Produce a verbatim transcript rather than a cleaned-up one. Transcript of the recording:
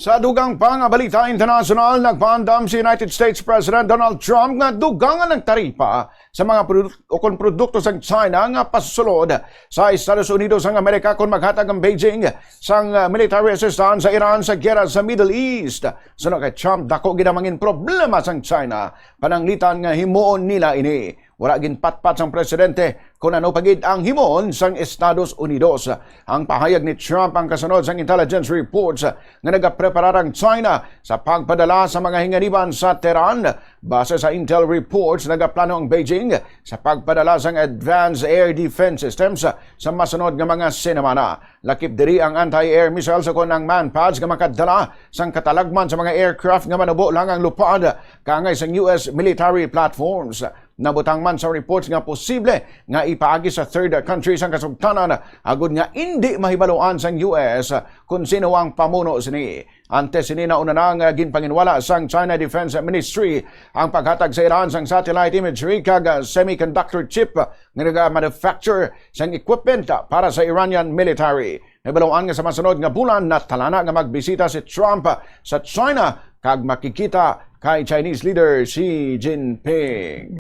Sa dugang pa nga balita internasyonal, nagpaandam si United States President Donald Trump nga dugangan ang taripa sa mga produk-, o kon produkto sang China nga pasusulod sa Estados Unidos sang Amerika kon maghatag ang Beijing sang, ah, military assistance sa Iran sa giyera sa Middle East. Suno kay Trump, dako gid ang mangin problema sang China pananglitan nga himuon nila ini. Wala ginpatpat sang presidente kon ano pa gid ang himuon sang Estados Unidos. Ang pahayag ni Trump ang kasunod sang intelligence reports nga nagapreparar ang China sa pagpadala sa mga hinganiban sa Tehran. Base sa intel reports, nagaplano ang Beijing sa pagpadala sang advanced air defense systems sa masunod nga mga sinamana. Lakip diri ang anti-air missiles ukon ang MANPADS nga makadala sang katalagman sa mga aircraft nga manubo lang ang lupad kaangay sang U S military platforms. Nabutang man sa reports nga posible nga ipaagi sa third countries ang kasugtanan, agod nga indi mahibaluan sang U S kon sino ang pamuno sini. Antes sini, nauna na nga ginpanginwala sang China Defense Ministry ang paghatag sa Iran sang satellite imagery kag semiconductor chip nga naga-manufacture sang equipment para sa Iranian military. Nahibaluan nga sa masunod nga bulan, natalana nga magbisita si Trump sa China kag makikita kay Chinese leader Xi Jinping.